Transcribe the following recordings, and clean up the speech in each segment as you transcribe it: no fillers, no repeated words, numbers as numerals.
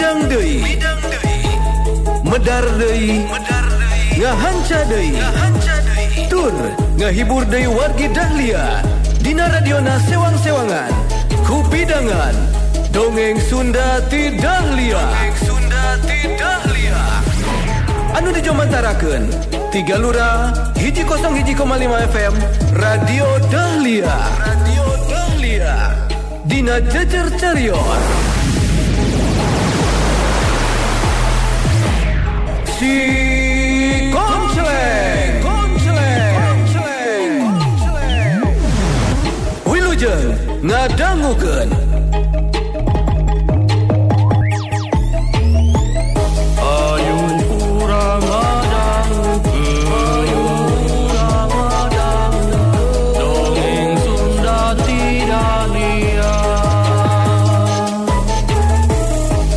Midang deui, medar deui, ngahanca deui, tur ngahibur deui wargi Dahlia dina radiona sewang-sewangan kupidangan dongeng Sunda ti Dahlia. Dongeng Sunda ti Dahlia anu dijomantarakeun 3 Lurah 101,5 FM Radio Dahlia. Radio Dahlia dina Jejer Carios. Si Koncleng, Koncleng, Koncleng, Wilujeng ngadangukeun. Ayo urang ngadangukeun, ayo urang ngadangukeun, dongeng Sunda ti Dahlia.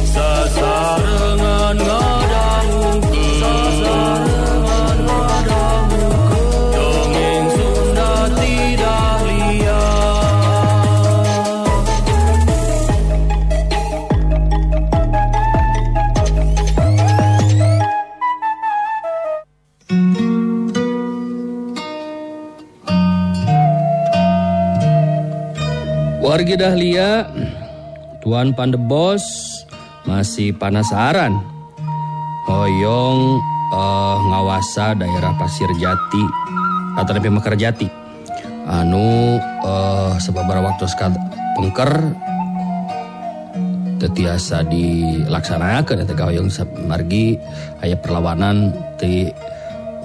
Sasarengan Wargi Dahlia, Tuan Pandebos masih penasaran. Hoyong ngawasa daerah Pasir Jati atau lebih Mekar Jati. Anu sababaraha waktu pengker teu tiasa dilaksanakeun eta hoyong margi aya perlawanan ti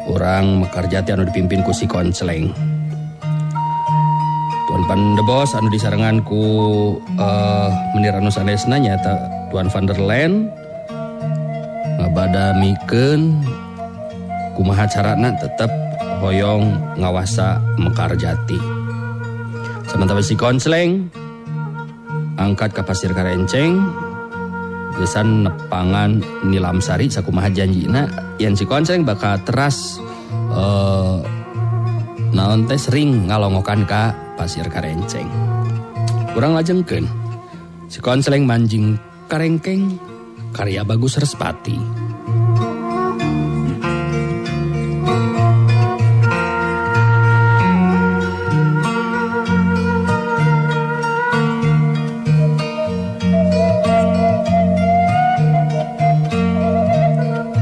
urang Mekar Jati anu dipimpin ku si Koncleng. Tuan Pandebos anu disarengan ku menir anu sanesna nyaeta Tuan Van der Len ngabadamikeun kumaha carana tetep hoyong ngawasa Mekar Jati. Samantara si Koncleng angkat ka Pasir Karenceng gesan nepangan Nilamsari sakumaha janjina yen si Koncleng bakal teras naon teh sering ngalongokan ka Pasir Karenceng. Urang lajengkeun. Si Koncleng manjing karengkeng karya Bagus Respati.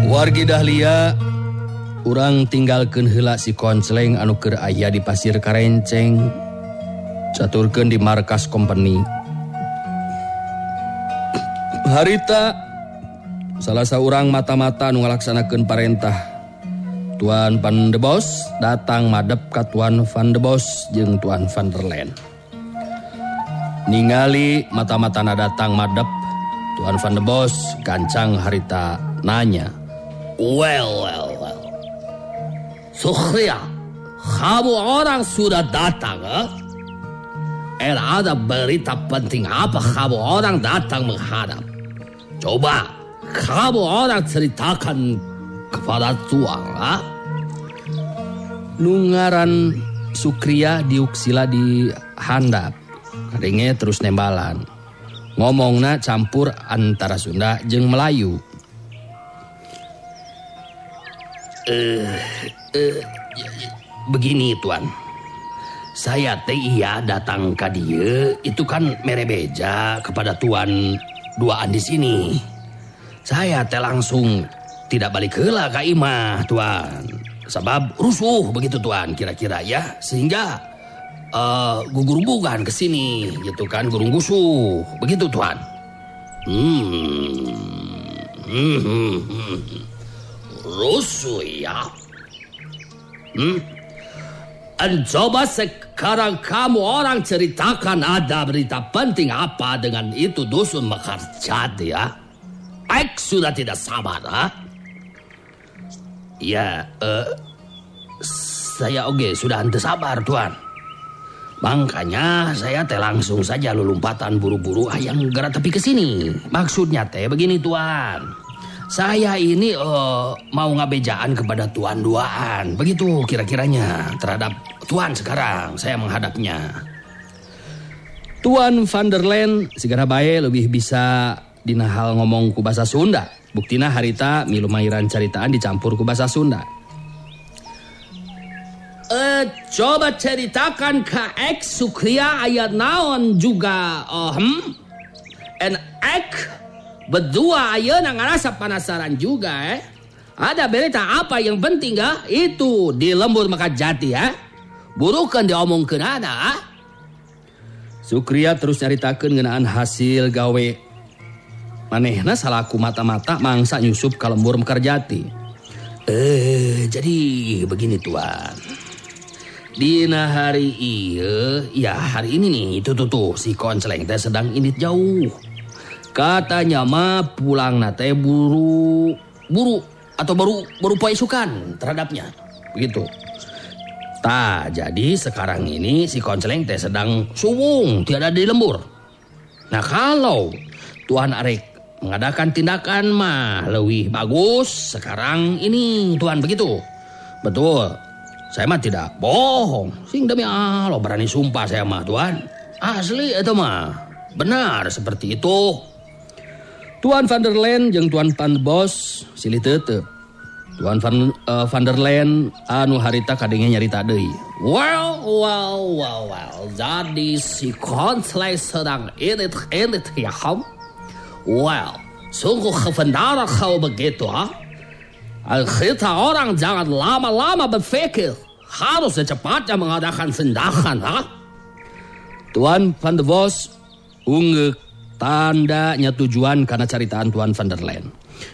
Wargi Dahlia, urang tinggalkeun heula si Koncleng anu keur aya di Pasir Karenceng. Caturkeun di markas kompeni. Harita salah saurang mata-mata anu ngalaksanakeun parentah Tuan Pandebos datang madep ka Tuan Van de Bos jeung Tuan Van der Len. Ningali mata-matana datang madep, Tuan Van de Bos gancang harita nanya. Well, well, well. Sukhria, kamu orang sudah datang, eh? Ada berita penting apa kamu orang datang menghadap? Coba kamu orang ceritakan kepada tuan, ha? Nu ngaran Sukria diuk sila di handap. Kadenge terus nembalan. Ngomongna campur antara Sunda jeung Melayu. Begini tuan. Saya teh iya datang ka dieu itu kan mere beja kepada tuan duaan di sini. Saya teh langsung tidak balik heula ka imah tuan. Sebab rusuh begitu tuan kira-kira ya, sehingga gugurbugan ke sini gitu kan, gurung gusuh begitu tuan. Rusuh ya. Coba sekarang kamu orang ceritakan ada berita penting apa dengan itu dusun Mekar Jati ya? Aik sudah tidak sabar, ha? Ya, saya oge sudah henteu sabar tuan. Makanya saya teh langsung saja lulumpatan buru-buru hayang geura tepi ke sini. Maksudnya teh begini tuan. Saya ini mau ngabejaan kepada tuan duaan. Begitu kira-kiranya terhadap tuan sekarang saya menghadapnya. Tuan Van der Len segera bae lebih bisa dina hal ngomong ku basa Sunda. Buktina harita milu mairan caritaan dicampur ku basa Sunda. Coba ceritakan ka ek Sukria ayat naon juga En ek berdua ayeuna ngarasa penasaran juga Ada berita apa yang penting ah? Itu di lembur Mekarjati ya. Burukan diomongkeun ana ah. Sukria terus nyaritakeun ngeunaan hasil gawe manehna salaku mata-mata mangsa nyusup ka lembur Mekarjati. Jadi begini tuan. Dina hari ieu, ya hari ini nih, itu tuh si Koncleng teh sedang indit jauh. Katanya mah pulangna teh buru atau baru poesukan terhadapnya. Begitu. Tah, jadi sekarang ini si Koncleng teh sedang suwung, tiada di lembur. Nah, kalau Tuan Arek mengadakan tindakan mah lebih bagus sekarang ini, Tuan, begitu. Betul. Saya mah tidak bohong. Sing demi Allah berani sumpah saya mah, Tuan. Asli itu mah. Benar seperti itu. Tuan Van der Len jeung Tuan Van Bos silih tetep. Tuan Van der Len anu harita kadenge nyarita deui. Well. Jadi si Koncleng sedang init ya, ham. Well, sungguh kebenaran kau begitu, ha? Kita orang jangan lama-lama berpikir. Harus secepatnya mengadakan tindakan, ha? Tuan Van der Bos ungeuk tandanya tujuan karena caritaan Tuan Van der Len.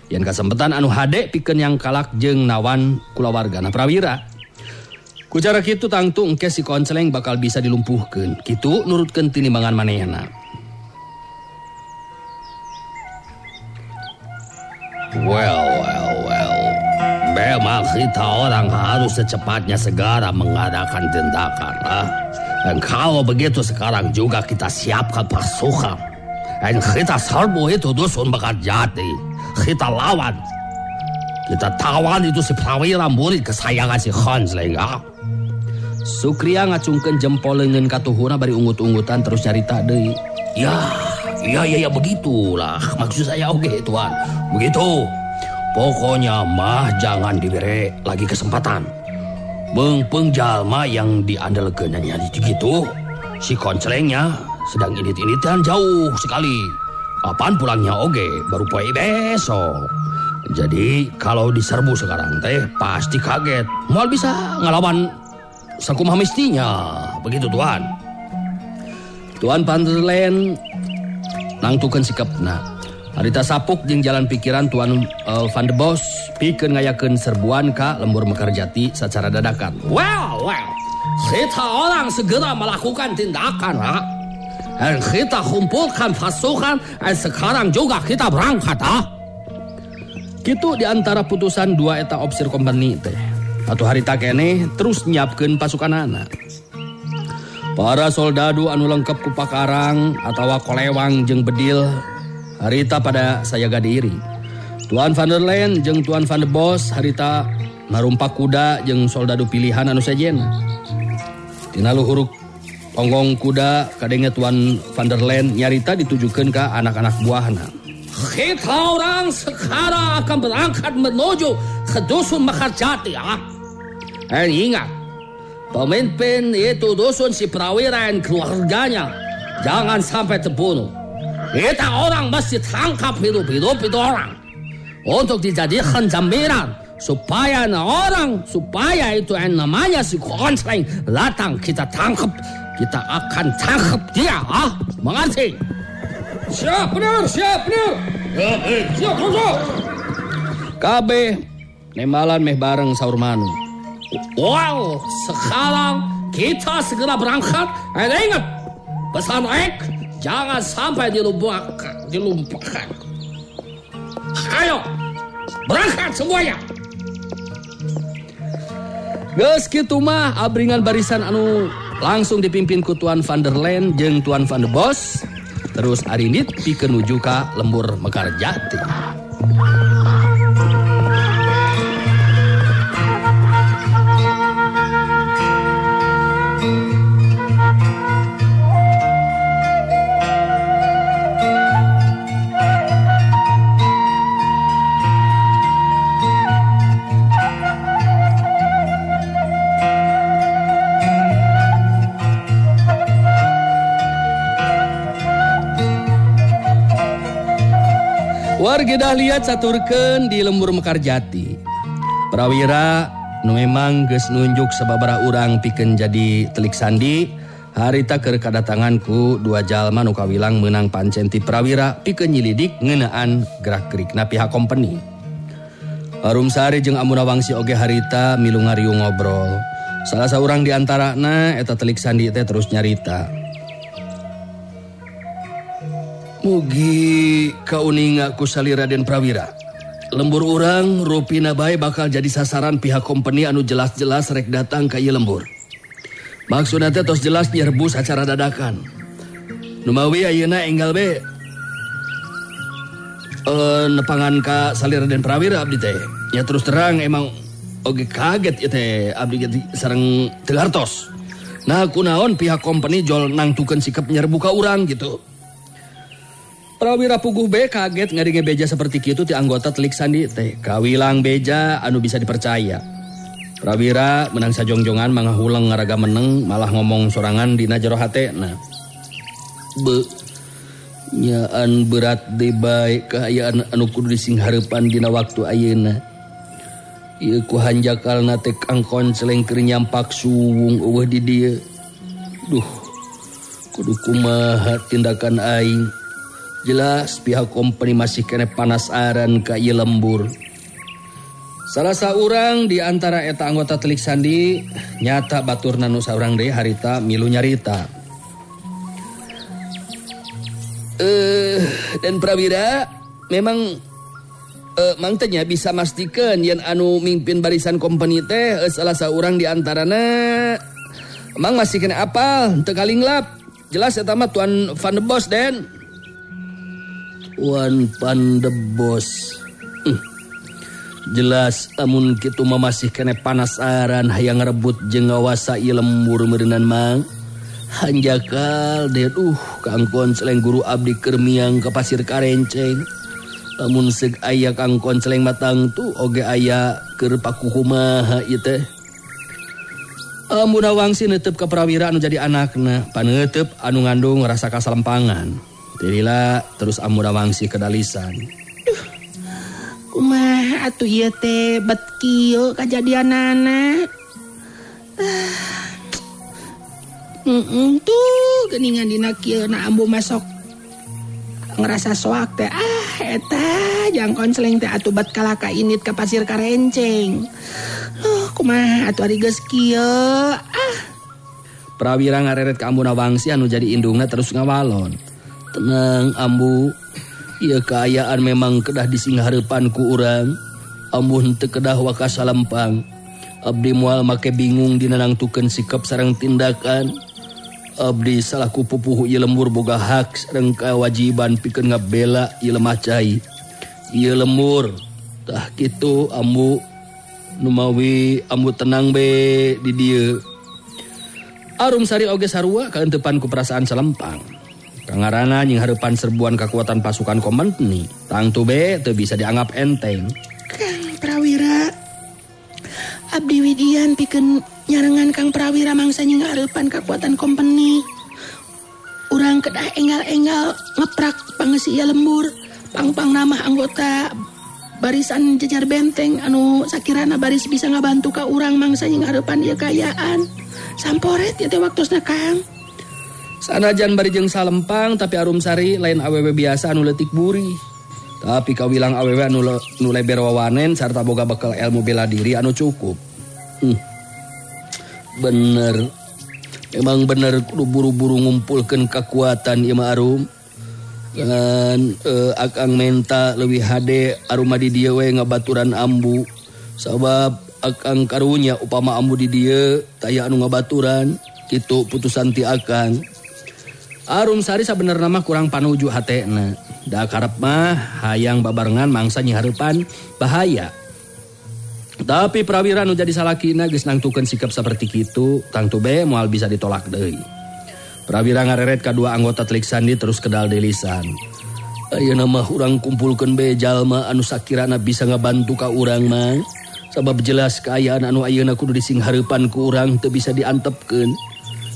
Yang kasempetan anu hade pikeun yang kalak jeung nawan kulawargana prawira. Ku cara kitu tangtu engke si Koncleng bakal bisa dilumpuhkeun. Kitu nurutkeun tinimbangan manehna. Well. Memang kita orang harus secepatnya segera mengadakan tindakan. Ah? Dan kalau begitu sekarang juga kita siapkan pasukan. Dan kita serbu itu dusun Mekarjati. Kita lawan. Kita tawan itu si prawira murid kesayangan si Koncleng. Ah? Sukria ngacungkeun jempol leungeun katuhuna bari ungut-ungutan terus nyarita deui. Ya, begitulah. Maksud saya oke, Tuan. Begitu. Pokoknya mah jangan diberi lagi kesempatan. Bengpeng jalma yang diandalkeun nya gitu. Si Konclengnya sedang init-initan jauh sekali. Kapan pulangnya oge, baru poe besok. Jadi kalau diserbu sekarang teh pasti kaget. Moal bisa ngelawan sakumaha mestinya. Begitu Tuan. Tuan Van der Len nangtukeun sikapna. Harita sapuk jeung jalan pikiran Tuan Van der Bos pikeun ngayakeun serbuan ka lembur Mekarjati secara dadakan. Well. Kita orang segera melakukan tindakan, ha? Dan kita kumpulkan pasukan dan sekarang juga kita berangkat, ha? Kitu di antara putusan dua eta opsir kompeni teh. Atuh harita keneh terus nyiapkeun pasukanana. Para soldadu anu lengkap ku pakarang atawa kolewang jeung bedil harita pada sayaga diri. Tuan Van der Len jeung Tuan Van der Bos harita marumpak kuda jeung soldadu pilihan anu sejen. Tina luhur tonggong kuda kadenge Tuan Van der Len nyarita ditujukeun ka anak-anak buahna. Kita orang sekarang akan berangkat menuju ke dusun Mekarjati, ah. Dan ingat, pemimpin itu dusun si prawira dan keluarganya jangan sampai terbunuh. Kita orang mesti tangkap hidup-hidup itu orang untuk dijadikan jaminan supaya itu yang namanya si Koncleng datang kita tangkap, kita akan tangkap dia, ah, mengerti? Siap benar. Siap. Kabeh nembalan meh bareng saur manu. Wow, sekarang kita segera berangkat. Dan ingat pesan Ek, jangan sampai dilupakan. Ayo, berangkat semuanya. Geus kitu mah abringan barisan anu langsung dipimpin ku Tuan Van der Len jeung Tuan Van der Bos. Terus arindit pikeun nuju ka lembur Mekarjati. Warga Dahlia caturkeun di lembur Mekarjati. Prawira nu memang geus nunjuk sababaraha urang pikeun jadi telik sandi, harita keur kadatangan ku dua jalma nu kawilang meunang pancen ti Prawira pikeun nyilidik ngeunaan gerak-gerikna pihak kompeni. Arumsari jeung Ambu Nawangsi oge harita milu ngariung ngobrol. Salah saurang di antarana eta telik sandi teh terus nyarita. Mugi kauninga ku salira Den Prawira. Lembur urang rupina bae bakal jadi sasaran pihak kompeni anu jelas-jelas rek datang ka ieu lembur. Maksudna teh tos jelas nyerbu sacara dadakan. Numawi ayeuna enggal be nepangan ka salira Den Prawira abdi teh. Ya terus terang emang oge kaget ieu teh abdi sareng teu hartos. Nah kunaon pihak kompeni jol nangtukeun sikap nyerbu ka urang gitu. Prawira puguh be kaget ngadenge beja seperti kitu ti anggota telik sandi teh. Kawilang beja anu bisa dipercaya. Prawira menang sajongjongan mangahuleng ngaraga meneng malah ngomong sorangan dina jero hatena. Be nyaan berat deui bae kaayaan anu kudu disinghareupan dina waktu ayeuna. Ieu ku hanjakalna teh Kang Konceleng keur nyampak suwung eueuh di dieu. Duh, kudu kumaha tindakan aing. Jelas pihak kompeni masih kene panasaran ka ieu lembur. Salah saurang di antara eta anggota telik sandi nyata baturna nu saurang deui harita milu nyarita. Dan Prawira memang mangtenya bisa mastikeun yen anu mimpin barisan kompeni teh salah saurang di antarana mang masih kena apal teu kalinglap. Jelas eta mah Tuan Van de Bos Den. Tuan Van de Bos. Jelas amun kitu mah masih kene panasaran hayang rebut jeung ngawasa ieu lembur meureunan mang. Hanjakal deh Kang Konceleng guru abdi keur miang ka Pasir Karenceng. Lamun seug aya Kang Konceleng matang tu oge aya keur pakukumaha ieu teh. Ambu Nawangsi neuteup ka Prawira anu jadi anakna, paneuteup anu ngandung rasa kasalempangan. Tilila terus Ambu Nawangsi kedalisan. Duh, kumaha atuh ieu teh bet kieu kajadianana. Tuh geuningan dina kieu na ambu masuk ngerasa soak teh. Ah eta jang Konceleng teh atuh bet kalaka init ka Pasir Karenceng. Kumaha atuh ari geus kieu. Ah. Prawira ngareret ka Ambu Nawangsi anu jadi indungna terus ngawalon. Tenang Ambu, ieu kaayaan memang kedah disinghareupan ku urang. Ambu henteu kedah wakas salempang. Abdi moal make bingung dina nangtukeun sikap sareng tindakan. Abdi salaku pupuhu ieu lembur boga hak sareng kewajiban pikeun ngabela ieu lemah cai. Ieu lembur tah kitu Ambu, numawi Ambu tenang be di dieu. Arumsari oge sarua kaenteupan ku perasaan salempang. Kangarana nyinghareupan serbuan kekuatan pasukan kompeni. Tangtu be teu bisa dianggap enteng. Kang Prawira, abdi widian pikeun nyarengan Kang Prawira mangsa nyinghareupan kekuatan kompeni. Urang kedah enggal-enggal ngeprak pangeusi ieu lembur, pangpang nama anggota barisan jejar benteng anu sakirana baris bisa ngabantu ka urang mangsa nyinghareupan ieu kaayaan. Samporet ieu teh waktosna Kang. Sanajan bari jeung salempang tapi Arumsari lain awewe biasa anu leutik buri. Tapi kawilang awewe anu nu leber wawanen sarta boga bekal ilmu bela diri anu cukup. Bener. Emang bener kudu buru-buru ngumpulkeun kekuatan ieu mah Arum. Ngan akang menta leuwih hade Arum di dieu we ngabaturan Ambu. Sabab akang karunya upama Ambu di dieu taya anu ngabaturan kitu putusan ti akang. Arumsari sabenerna mah kurang panuju hatena. Da karep mah hayang babarengan mangsa nyihareupan bahaya. Tapi Prawira nu jadi salakina geus nangtukeun sikap saperti kitu, tangtu be moal bisa ditolak deui. Prawira ngareret kadua anggota telik sandi terus kedal deui lisan. Ayeuna mah urang kumpulkeun be jalma anu sakirana bisa ngabantu ka urang mah. Sabab jelas kaayaan anu ayeuna kudu disinghareupan ku urang teu bisa diantepkeun.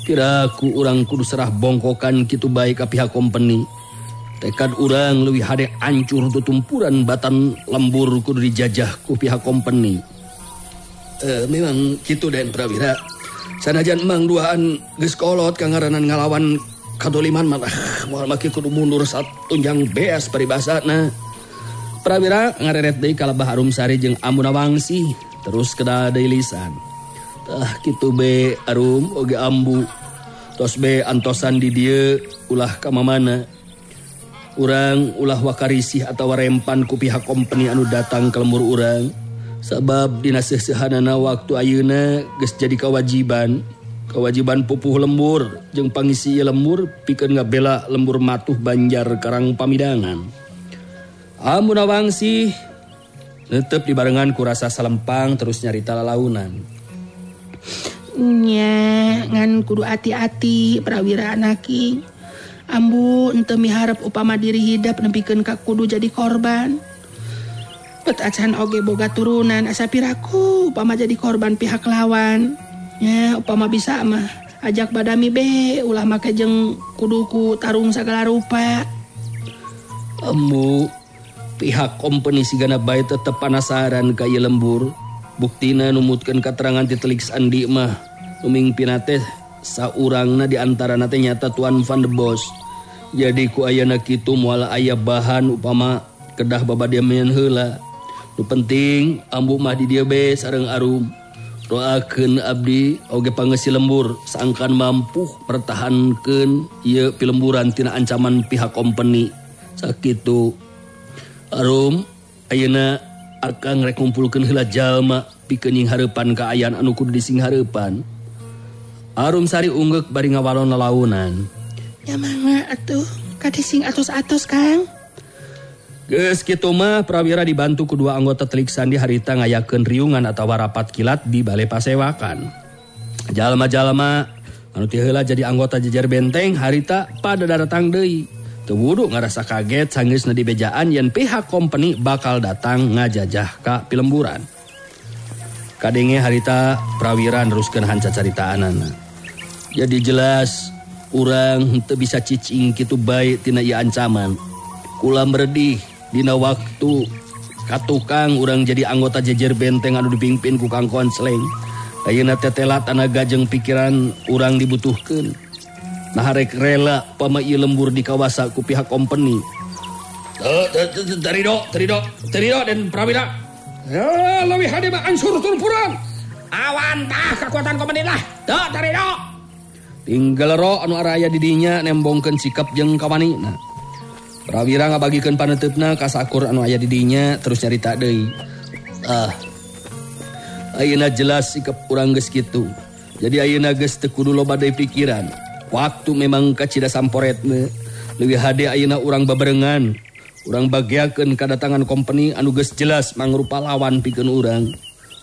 Piraku urang kudu serah bongkokan kitu bae ka pihak kompeni. Tekad urang leuwih hade ancur tutumpuran batan lembur kudu dijajah ku pihak kompeni. Memang kitu Den Prawira. Sanajan emang duaan geus kolot kangaranan ngalawan kadoliman mah moal make kudu mundur satunjang beas paribasana. Prawira ngareret deui ka Lebah Arum Sari jeung Ambu Nawangsi terus keda deui lisan. Tah kitu be Arum oge Ambu. Tos be antosan di dieu ulah ka mamana. Urang ulah wakarisih atawa rempan ku pihak kompeni anu datang ke lembur urang. Sabab dina seusehanana waktu ayeuna geus jadi kewajiban. Kewajiban pupuh lembur jeung pangisi ieu lembur pikeun ngabela lembur matuh Banjar Karang Pamidangan. Ambu Nawangsi netep dibarengan ku rasa salempang terus nyarita lalaunan. Nya ngan kudu ati-ati Prawira anaki. Ambu henteu miharep upama diri hidep nepikeun ka kudu jadi korban. Pet acan oge boga turunan asa piraku upama jadi korban pihak lawan. Nya upama bisa mah ajak badami be ulah make jeung kudu ku tarung sagala rupa. Ambu pihak kompeni sigana bae tetep panasaran ka ieu lembur. Buktina numutkeun katerangan ti Telik Sandi mah nu mingpina teh saurangna di antarana teh nyata Tuan Van de Bos. Jadi ku ayana kitu moal aya bahan upama kedah babadiameun heula. Nu penting ambu mah di dieu be sareng Arum. Doakeun abdi oge pangeusi lembur sangkan mampu pertahankeun ieu pilemburan tina ancaman pihak kompeni. Sakitu Arum ayeuna akang rek ngumpulkeun heula jalma pikeun nyinghareupan kaayaan anu kudu disinghareupan. Arum Sari unggeuk bari ngawalon lalaunan. Ya mangga atuh kade sing atos-atos Kang. Geus kitu mah Prawira dibantu ku dua anggota Telik Sandi harita ngayakeun riungan atawa rapat kilat di bale pasewakan. Jalma-jalma anu ti heula jadi anggota jejer benteng harita pada daratang deui. Teu wudu ngarasa kaget sanggeusna dibejaan yen pihak kompeni bakal datang ngajajah ka pilemburan. Kadenge harita Prawira neruskeun hanca caritaanana. Jadi jelas urang henteu bisa cicing kitu bae tina ieu ancaman. Kula meredih dina waktu katukang urang jadi anggota jejer benteng anu dipimpin ku Kang Konsleng. Ayeuna teh telat tanaga jeung pikiran urang dibutuhkeun. Nah rek rela pama ieu lembur dikawasa ku pihak kompeni. Terido, terido, terido dan Prawira. Ya, leuwih hade mah ansur turpuran. Awan tah kekuatan kompeni lah. Teu terido. Tinggal ro anu araya di dinya nembongkeun sikap jeung kawanina. Prawira ngabagikeun paneuteup ka sakur anu aya di dinya terus nyarita deui. Ayeuna jelas sikap urang geus kitu. Jadi ayeuna geus teu kudu loba deui pikiran. Waktu memang kacida samporetna. Leuwih hade ayeuna urang babarengan. Urang bagiakeun kadatangan kompeni anu geus jelas mangrupa lawan pikeun urang.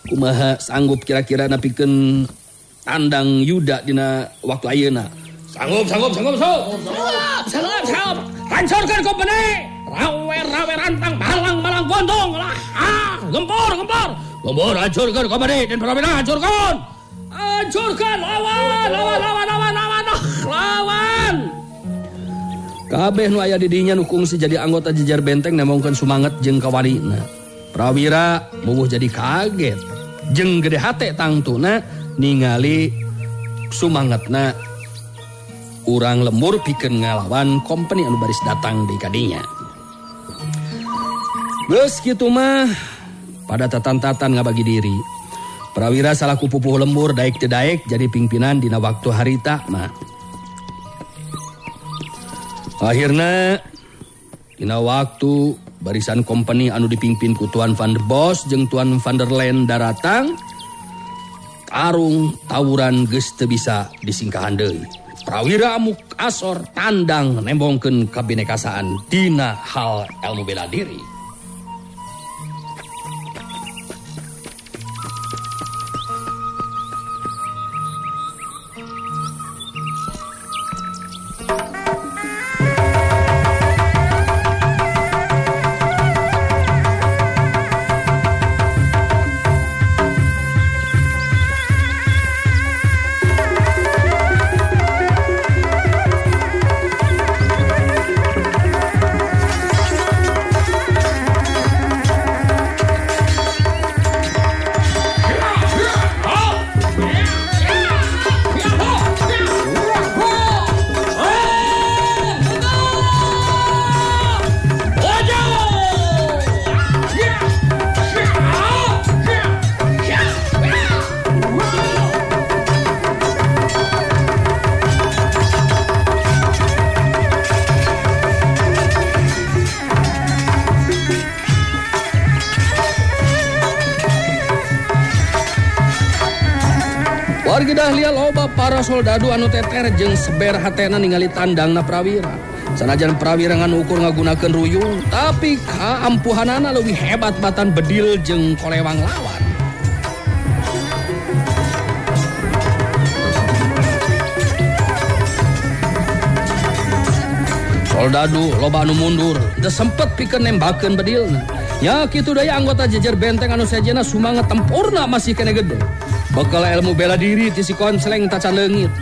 Kumaha sanggup kira-kira napikeun tandang yuda dina waktu ayeuna. Sanggup, sanggup, sanggup, sanggup. Sanggup, sanggup. Hancurkan kompeni. Rawe-rawe rantang malang-malang gondong lah. Ah, gempur, gempur. Gempur, hancurkan kompeni dan Prawira hancurkan. Hancurkan, lawan, lawan, lawan, lawan, lawan, lawan. Kabeh nu aya di dinya nu kungsi jadi anggota jejer benteng nemongkeun sumanget jeung kawanina. Prawira mubuh jadi kaget. Jeung gede hate tangtuna ningali sumangetna urang lembur pikeun ngalawan kompeni anu baris datang di kadinya. Geus kitu mah pada tatan-tatan ngabagi diri. Prawira salaku pupuh lembur daek teu daek jadi pimpinan dina waktu harita mah. Akhirna dina waktu barisan kompeni anu dipimpin ku Tuan Van der Bos jeung Tuan Van der Len daratang, tarung tawuran geus teu bisa disingkahan deui. Prawira amuk asor tandang nembongkeun kabinekasaan dina hal ilmu bela diri. Wargi Dahlia loba para soldadu anu teter jeung seber hatena ningali tandangna Prawira. Sanajan Prawira ngan ukur ngagunakeun ruyung, tapi kaampuhanana leuwih hebat batan bedil jeung kolewang lawan. Soldadu loba anu mundur, teu sempet pikeun nembakeun bedilna. Nya kitu deui anggota jejer benteng anu sejenna sumanget tempurna masih kene gede. Bekal ilmu bela diri ti si Konsleng tacan leungit.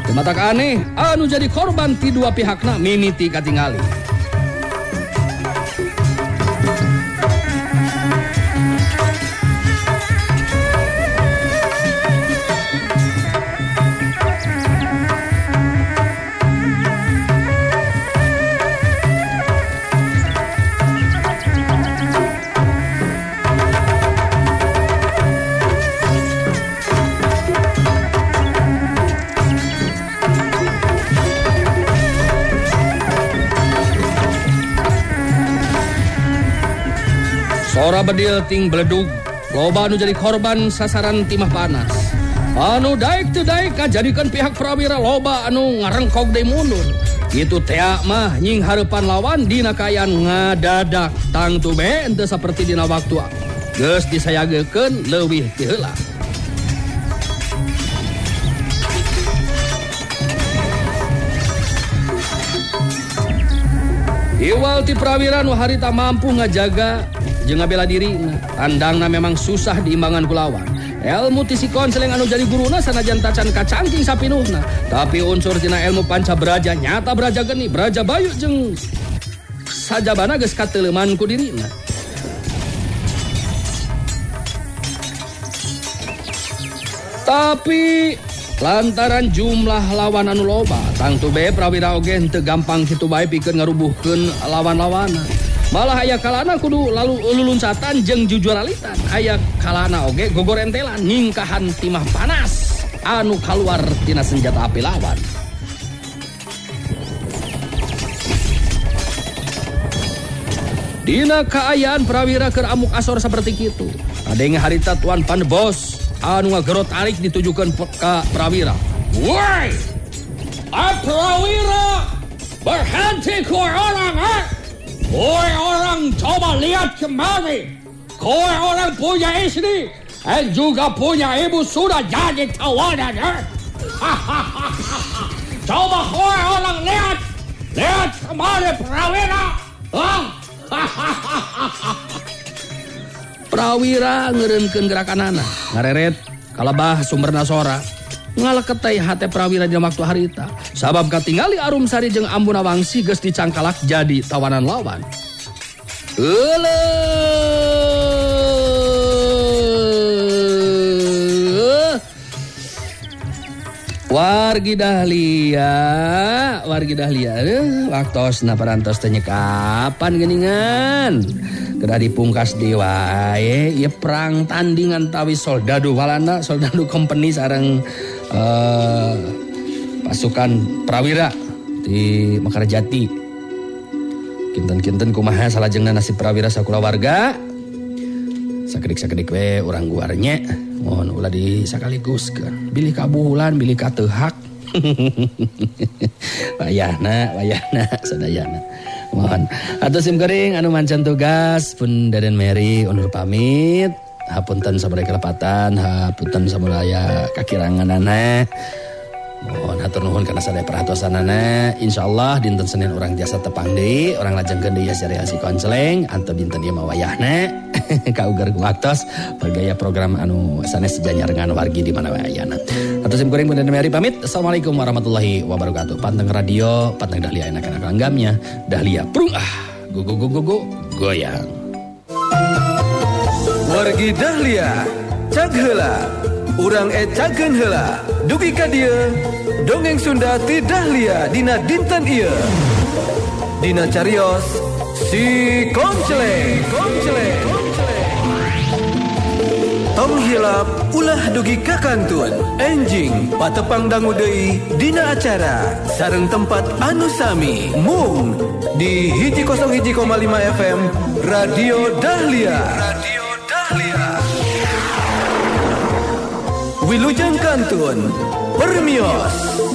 Teu matak aneh anu jadi korban ti dua pihakna mimiti katingali. Sora bedil ting beledug, loba anu jadi korban sasaran timah panas. Anu daek teu daek kajadikeun pihak Prawira loba anu ngarengkog deui mundur. Kitu tea mah nying hareupan lawan dina kaayaan ngadadak tangtu be henteu saperti dina waktu geus disayagekeun leuwih ti heula. Iwal ti Prawira nu harita mampu ngajaga jeung ngabela diri, tandangna memang susah diimbangan ku lawan. Elmu ti si Konsleng anu jadi guruna sanajan tacan kacangking sapinuhna, tapi unsur tina ilmu panca braja nyata braja geni, braja bayu jeung sajabana geus kateuleman ku dirina. Tapi lantaran jumlah lawan anu loba, tangtu be Prawira oge henteu gampang kitu bae pikeun ngarubuhkeun lawan-lawanna. Malah aya kalana kudu lalu luluncatan jeung jujuralitan. Aya kalana oge gogorentelan nyingkahan timah panas anu kaluar tina senjata api lawan. Dina kaayaan Prawira keur amuk asor saperti kitu. Kadenge harita Tuan Pandebos anu ngagerot tarik ditujukeun ka Prawira. Woi! Prawira, berhenti kowe orang, eh? Kowe orang coba lihat kemari. Kowe orang punya istri dan juga punya ibu sudah jadi tawanan, eh? Coba kowe orang lihat. Lihat kemari Prawira. Prawira ngeureunkeun gerakanana, ngareret kalebah sumberna sora. Ngaleketai hate Prawira dina waktu harita. Sabab katingali Arum Sari jeung Ambuna Wangsi geus dicangkalak jadi tawanan lawan. Euleuh. Wargi Dahlia, waktosna parantos teh kapan geuningan. Kedah dipungkas deui wae ieu perang tandingan tawi soldadu Walanda, soldadu company sareng pasukan Prawira di Mekarjati. Kinten-kinten kumaha salajengna nasib Prawira sakulawarga. Sakedik-sakedik we urang guarnya. Mohon ulah disakaliguskeun. Bilih kabuhulan, bilih kateuhak. Wayahna sadayana. Mohon. Atuh sim kuring anu mancan tugas pun Daden Mary undur pamit. Hapunten sabaraha kelepatan, hapunten samulaya kakiranganana. Mohon hatur nuhun kana sadaya perhatosanana. Insyaallah dinten Senin urang tiasa tepang deui, urang lajengkeun deui serial si Konsleng antep dinten ieu mah wayahna. Kaugar ku waktos bergaya program anu sanes janyarengan wargi di mana wae ayana. Atuh sim kuring Bunda Mary pamit. Assalamualaikum warahmatullahi wabarakatuh. Panteng radio, panteng Dahlia enak-enak langgamnya. Dahlia prung ah, go go go go go goyang. Wargi Dahlia, cag heula. Urang ecakeun heula. Dugi ka dieu, dongeng Sunda ti Dahlia dina dinten ieu. Dina carios si Konceleng, Konceleng. Tong hilap ulah dugi ka kantun. Enjing patepang dangu deui dina acara sareng tempat anu sami mung di 101,5 FM Radio Dahlia. Radio Dahlia. Wilujeng kantun permios.